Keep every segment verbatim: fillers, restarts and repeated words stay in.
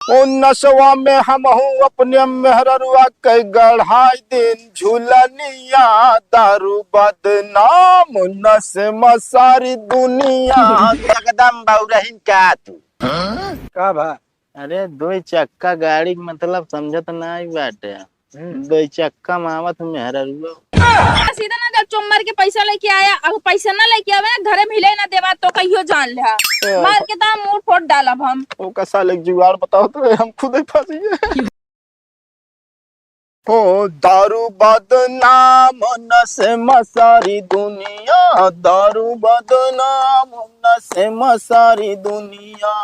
ओ नसवा में हमहू अपने मेहररुआ के गढ़ाई दिन झुलनिया, दारू बदनाम नस में सारी दुनिया। एकदम बौरहिन का तू? का भा? अरे, दुई चक्का गाड़ी के मतलब समझत नाई बाटे। हम्म। दुई चक्का में आवत मेहररुआ। सीधा ना जब चोर मार के पैसा लेके आया, अगर पैसा ना लेके आवे ना, घरे मिले ना देवा तो कहियो जान ले। ए, मार के दाम मुंह फोड़ डालब हम। ओका साले के जुगाड़ बताओ तो हम खुद ही फंस गए। हो दारू बदनाम नस में सारी दुनिया, दारू बदनाम नस में सारी दुनिया।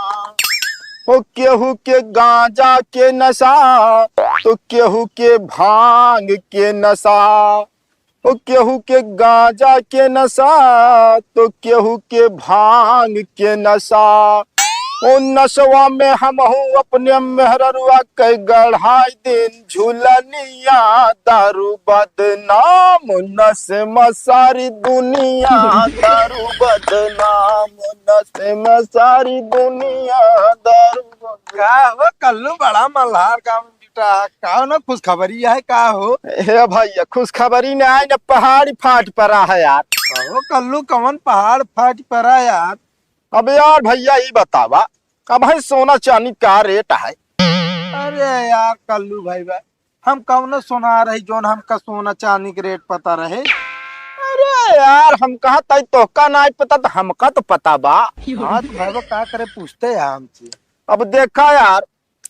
हो केहू के गांजा के नशा, तो केहू के भांग के नशा। ओ केहू के गांजा के नशा, तो केहू के भांग के नशा। ओ नशवा में हमहू अपने मेहररुआ के गढ़ाई दिन झुलनिया, दारू बदनाम नस में सारी दुनिया, दारू बदनाम नस में सारी दुनिया, दारू बदनाम। का हो कल्लू, बड़ा मल्हार गाँव बेटा, का न खुशखबरी है का हो? हे भैया, खुशखबरी न आई न, पहाड़ फाट पड़ा है यार। कहो कल्लू, कवन पहाड़ फाट पड़ा यार? अब यार भैया, ई बतावा, अब है सोना चांदी का रेट है? अरे यार कल्लू भाई, भाई, हम कौनो सोनार है जोन हमका सोना चांदी के रेट पता रहे? अरे यार, हम कहा तई तोहका नाई पता, तो हमका तो पता बा। हाँ तो भाई, वो का करे पूछते हैं हमसे? अब देखा यार,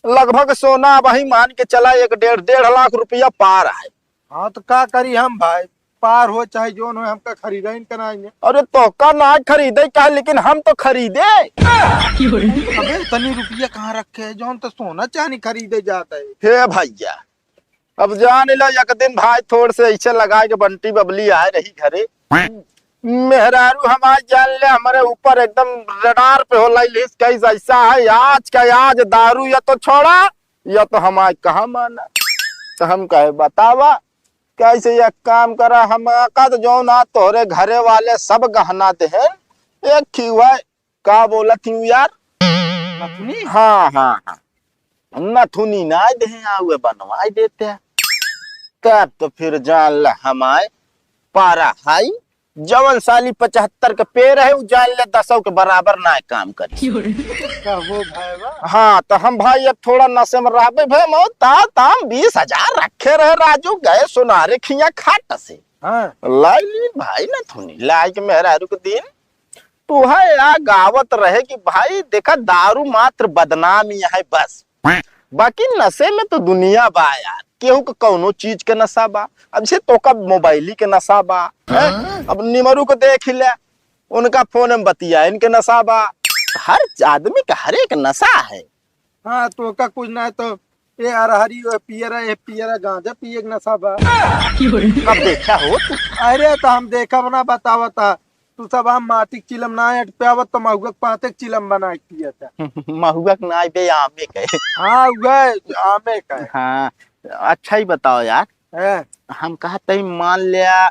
लगभग सोना अब ही मान के चला एक डेढ़, डेढ़ लाख रुपया पार है। हाँ, तो का करी हम भाई, पार हो चाहे जोन हो, हमका खरीदे ही कराएंगे। अरे तोहका ना खरीदे का, लेकिन हम तो खरीदे। अबे इतनी रुपया कहाँ रखे हैं, जोन तो सोना चांदी खरीदे जाता है। हे भैया, अब जान लो, एक दिन भाई थोड़ से ऐसे लगा के बंटी बबली आए रही घरे। मेहरारू हमार जान ले, हमारे ऊपर एकदम रडार पे हो लाइलिस, कैसे ऐसा है आज का आज, दारू या तो छोड़ा, या तो हमार कहाँ माना। तो हम कहे, बतावा, कैसे एक काम करा, हम का तो जौन आ तोहरे घरे वाले सब गहना देहे, एक ही हुआ, का बोलत ही यार? नथुनी? हाँ, हाँ, हाँ। नथुनी ना देहे, आ उहे बनवाई देते हैं। तब तो फिर जान ल हमाए पारा हाई, जवन साली पचहत्तर के पेड़ है, उ जान ले दसौ के बराबर ना काम करी। कहो भाई बा। हाँ, तो हम भाई अब थोड़ा नशे में रहबे भाई, मौत ता, ताम बीस हजार रखे रहे राजू, गए सोनारे खिया खाट से। हाँ। लाई ली भाई नथुनी, लाई के मेहरारू के दिन तू है या गावत रहे कि भाई देखा, दारू मात्र बदनामी है बस, बाकी नशे में तो दुनिया बा यार। केहू के कौनो चीज के नशा बा, अब से तोका मोबाइली के नशा बा, हैं? हाँ। अब निमरू के देख ले, उनका फोन में बतियाइन के नशा बा। हर आदमी का हर एक नशा है। हाँ, तोका कुछ ना है तो ए अरहरी, ए पियरा, ए पियरा गांजा पिए के नशा बा। अब देखा हो तू। अरे तो हम देखब ना, बतावत हा। तू सब आम माटी के चिलम ना अट पे आवत तो महुआ के पाते के चिलम बना के पियत हा। महुआ के ना बे, आमे के। हाँ, उहे आमे का है। हाँ, अच्छा ही बताओ यार। हैं? हम कहा तई मान लिया,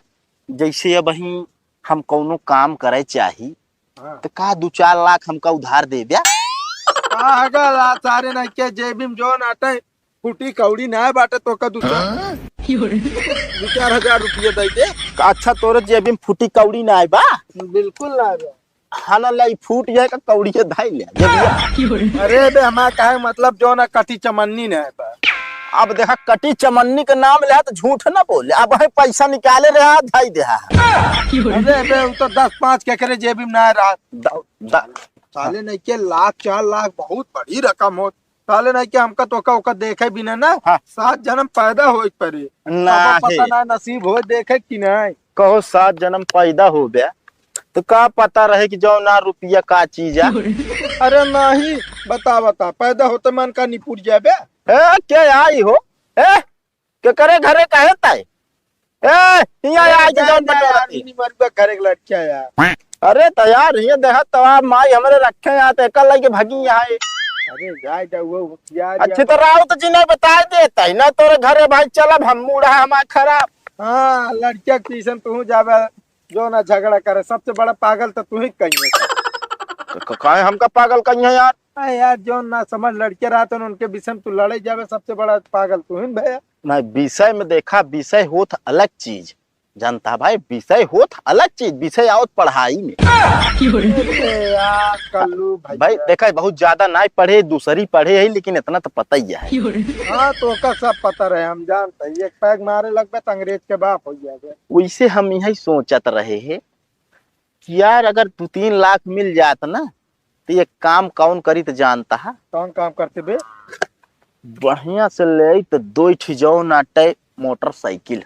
जैसे अब ही हम कौनो काम करे चाही, हाँ। तो का दू चार लाख हमका उधार दे द्या? का हगा ला सारे ना के जेबी में जोन आटे, फूटी कौड़ी ना बाटे तो का दू चार, हाँ? दू चार हजार रुपये दे दे। अच्छा, तोरे जेबी में फूटी कौड़ी ना बा? बिल्कुल ना बा। हाँ ना, लाई फूट जाए का कौड़ी के धाई ले, जेबिया। अरे बे, हमार कहे मतलब जो ना कटी चमन्नी ना बा। अब देखा, कटी चमन्नी के नाम ले तो झूठ ना बोले। अब है पैसा निकाले रहा, धाई दे हा। अरे बे, उ तो दस पाँच के करे जेबी में ना रहा। द-, द-, साले नहीं के लाख, चार लाख बहुत बड़ी रकम हो। साले नहीं के हमका तो ओका, ओका देखे बिना ना, हाँ। सात जन्म पैदा होए के पड़ी। ना तबो पता है। ना नसीब हो देखे कि नहीं। कहो सात जन्म पैदा हो बे, तो का पता रहे कि जौन ना रुपया का चीज है? अरे नहीं, बता, बता, पैदा होते मन का निपुर जाबे? ए, के आई हो? ए, के करे घरे काहे ताई? ए, हियाँ अरे आ के जा जौन ना बता यार, रही। इन्हीं मरुआ घरे के लड़किया यार। अरे तो यार, ये देखा तो आप माई हमरे रखे यहाँ तो एकर लगे भगी यहाँ है। अरे जाए जा वो यार, अच्छे यार। तो राउत जी ने बताए देता है ना, तोरे घरे भाई चलब हम, मूड़ा हमार खराब। हाँ, लड़किया के पीछे तू जाबे, जो ना झगड़ा करे, सबसे बड़ा पागल तो तू ही कहीं है। क-, क-, काहे हमका पागल कहिया यार? अरे यार, जौन ना समझ लड़के रहत हैं, उनके विषय में तू लड़े जावे, सबसे बड़ा पागल तू ही न भैया। नहीं, विषय में देखा, विषय होत अलग चीज, जानता भाई, विषय होत अलग चीज, विषय आवत पढ़ाई में। अरे यार, कल्लू भैया। भाई, देखा, बहुत ज्यादा नहीं पढ़े, दूसरी पढ़े है, लेकिन इतना तो पता ही है। हाँ, तो ओकर सब पता रहे, हम जानते हैं। एक पैग मारे लगबे तो अंग्रेज के बाप हो जाबे। वैसे हम यही सोचत रहे हैं कि यार, अगर दो तीन लाख मिल जात ना, तो ये काम कौन करी तो जानता है? कौन काम करते बे? बढ़िया से ले आई तो दो ठी जौन आटे मोटरसाइकिल।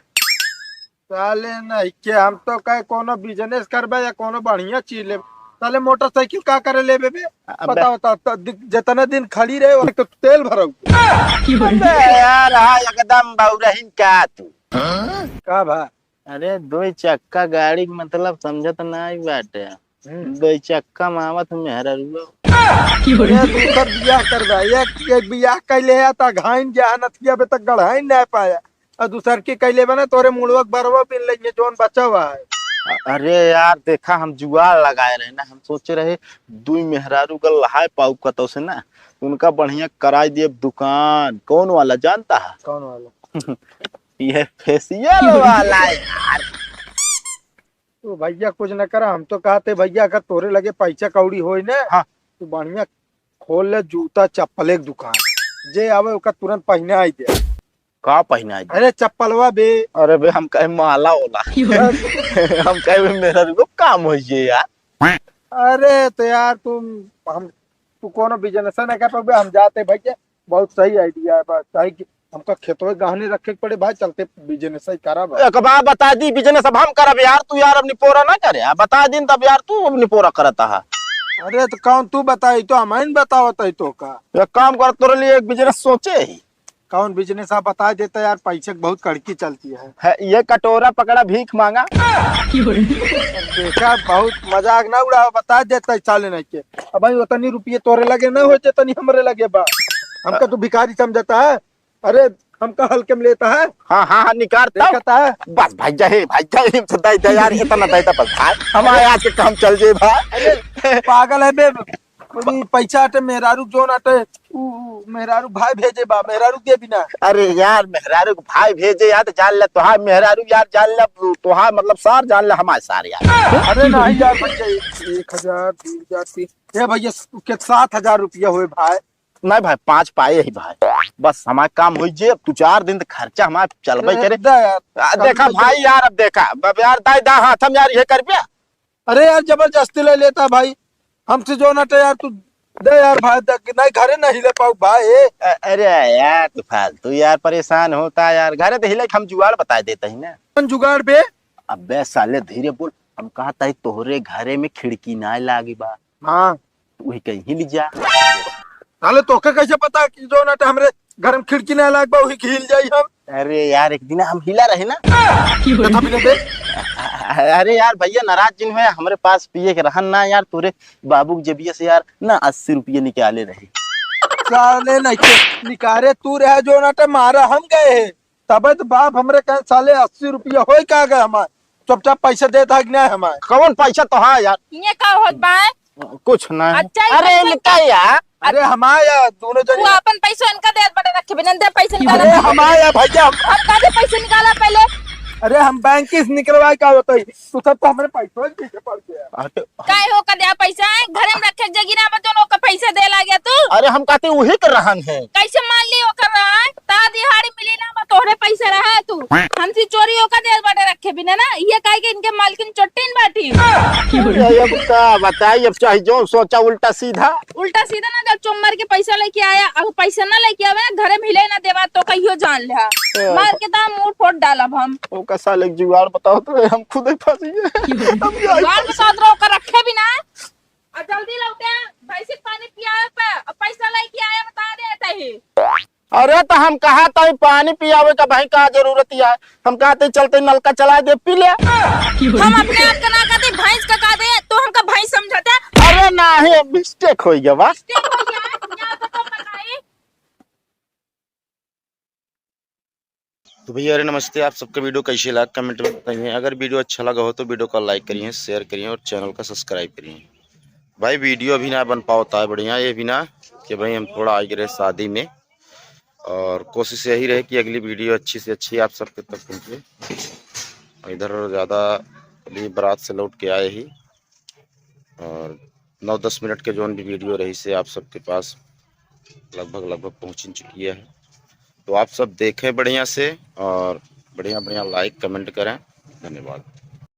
साले नहीं के, हम तो कहे कोनो बिजनेस करबे या कोनो बढ़िया चीज लेबे। साले मोटरसाइकिल का करे लेबे बे? अबे बताओ तो, तो दि-, जितना दिन खड़ी रहे, वो तो तेल भराऊ। अबे यार, हाँ, एकदम बौरहिन का तू। का भा? अरे, दो चक्का गाड़ी के मतलब समझत नाई बाटे। हम्म। दो चक्का में आवत मेहररुआ। अरे, दूसर बियाह करबा, एक, एक बियाह कैले है, ता घाइन गया, नथिया अबे तक गढ़ाइन नहीं पाया। और दूसर की कैले बना, तोरे मुड़वा के बरवा बिन लेंगे, जौन बचा हुआ है। अ-, अरे यार, देखा, हम जुगाड़ लगाए रहे ना, हम सोचे रहे, दुई मेहरारू गल लहाए पाऊ कतौ से ना, उनका बढ़िया कराई दिए दुकान। कौन वाला जानता है? कौन वाला? ये फेशियल वाला यार। तो भैया कुछ न करा, हम तो कहते भैया अगर तोरे लगे पैसा कौड़ी होई ने, हाँ। तो बढ़िया खोल ले जूता चप्पल एक दुकान, जे आवे ओका तुरंत पहिनाई दे। का पहिनाई दे? अरे चप्पलवा बे। अरे बे हम कहे माला होला। हम कहे बे मेरा रुको काम होइए यार। अरे तो यार तुम, हम, तू कोनो बिजनेस ना कर पाबे, हम जाते भैया। बहुत सही आइडिया है बा, काहे कि हमका खेतवे गहने रखे के पड़े भाई, चलते बिजनेस ही करब। एक बार बता दी बिजनेस अब हम करब यार, तू यार अब निपोरा ना करे, आ बता दिन तब यार तू अब निपोरा करत हा। अरे तो कौन तू बताई, तो हम ही बतावत है तो का। एक काम कर, तोरे लिए एक बिजनेस सोचे ही। कौन बिजनेस आप बता देता यार, पैसे की बहुत कड़की चलती है। है, ये कटोरा पकड़ा भीख मांगा। देखा, बहुत मजाक ना उड़ावा, बता देता है साले नहीं के। अब भाई उतनी रुपये तोरे लगे ना हो, जितनी हमरे लगे बा। हमका तू भिखारी समझता है? अरे, हमका हल्के में लेता है? हाँ, हाँ, हाँ, निकाल तब। देखता है? बस भाई, जय भाई, जय हिंद, दे दे यार, इतना दे दे बस भाई। हमारे आज के काम चल जाए भाई। अरे, पागल है बे। कोई पैसा आटे, मेहरारू जोन आटे, उ, उ, मेहरारू भाई भेजे बा, मेहरारू दे बिना। अरे यार, मेहरारू के भाई भेजे यार, तो जान ले, तोहार मेहरारू यार, जान ले, तोहार मतलब सार, जान ले, हमारे सार यार। अरे नहीं यार, भैया, एक, एक हजार, दो हजार, तीन, ए भैया, के सात हजार रुपया हुए भाई। नहीं भाई, पाँच पाए ही भाई, बस हमार काम होइ जे, अब तू चार दिन तक खर्चा हमार चलबे ए, करे। दे यार, आ, देखा भाई यार, अब देखा, अब यार, दाई दा हाथ हम यार, ये कर पिया। अरे यार, जबरदस्ती ले लेता भाई, हमसे जो ना तो यार, तू दे यार भाई, दे, नहीं घरे नहीं ले पाऊ भाई। अ-, अरे यार, तू फालतू यार परेशान होता यार, घरे तो हिले हम जुगाड़ बता देता ही ना। कौन जुगाड़ बे? अबे साले धीरे बोल, हम कहता ही तोहरे घरे में खिड़की ना लागी बा। हाँ। तू ही कहीं हिल जा। साले तोके कैसे पता कि जो ना तो हमरे घर में खिड़की ना लाग बा, वही हिल जाई हम। अरे यार, एक दिन हम हिला रहे ना। देखा भी ना बे। अरे यार भैया, नाराज जिन हुए, हमरे पास पिए के रहन ना यार, तोरे बाबू के जेबिया से यार ना अस्सी रुपये निकाले रहे। साले नहीं के निकाले तू रहे जो ना तो मारा हम गए है। तबे तो बाप हमरे कहे साले अस्सी रुपया होई का गए हमार। चुपचाप पैसा देता है कि नहीं हमार? कौन पैसा तो हाँ यार। ये का होत बा? कुछ नहीं। अच्छा, ये अरे पैसा इनका यार। अरे हमार यार दोनों तू जने। अपन पैसा इनका देत बटे रखे बिना दे पैसा निकाला अरे पहले। हमार यार भैया। हम का दे पैसा निकाला पहले। अरे हम बैंक से निकलवाए का होता है? तू सब तो हमरे पैसा ही पीछे पड़ गया। अरे काहे हो का दे पैसा है? घरे में रखे जगी ना बचो ओकर पैसा दे लागे तू। अरे हम कहते वही के रहन है। कैसे मान ली ओकर रहन? ता दिहाड़ी मिली ना, बा तोहरे पैसा रहा है तू। हमसे चोरी होकर दे बाटे रखे बिना ना, ये काहे के इनके मालकिन चोट्टीन बाटी। अरे अब का बताई, अब चाहे जो सोचा उल्टा सीधा। उल्टा सीधा ना, जब चोर मार के पैसा लेके आया, अब पैसा ना लेके आवे, घरे में हिले ना देवा तो कहियो जान ले। ए, मार के दाम मुंह फोड़ डालब हम। ओका साले के जुगाड़ बताओ तो हम खुद ही फंस गए। अब क्या जुगाड़ बताओ तो ओकर रखे बिना। और जल्दी लौटे, भैंसी के पानी पियावे पे, और पैसा लेके आया बता दे तही। अरे तो हम कहा था पानी पियावे का भाई का जरूरत है, हम कहते चलते नलका चला दे पी ले। हम अपने आप का ना कहते, भैंस का कहते, तो हमका भैंस समझते। अरे नहीं, मिस्टेक हो गया बा। मिस्टेक हो गया है, यहाँ पे तो बताई। तो भैया अरे नमस्ते, आप सबका वीडियो कैसे लगा कमेंट में बताइए। अगर वीडियो अच्छा लगा हो तो वीडियो का लाइक करिए, शेयर करिए और चैनल का सब्सक्राइब करिए। भाई वीडियो भी ना बन पावत है बढ़िया, ये भी ना कि भाई हम थोड़ा आइ गए रहे शादी में, और कोशिश यही रहे कि अगली वीडियो अच्छी से अच्छी आप सबके तक पहुँचे। और इधर ज़्यादा अभी बारात से लौट के आए ही, और नौ दस मिनट के जौन भी वीडियो रही से आप सबके पास लगभग लगभग पहुँच चुकी है। तो आप सब देखें बढ़िया से और बढ़िया बढ़िया लाइक कमेंट करें। धन्यवाद।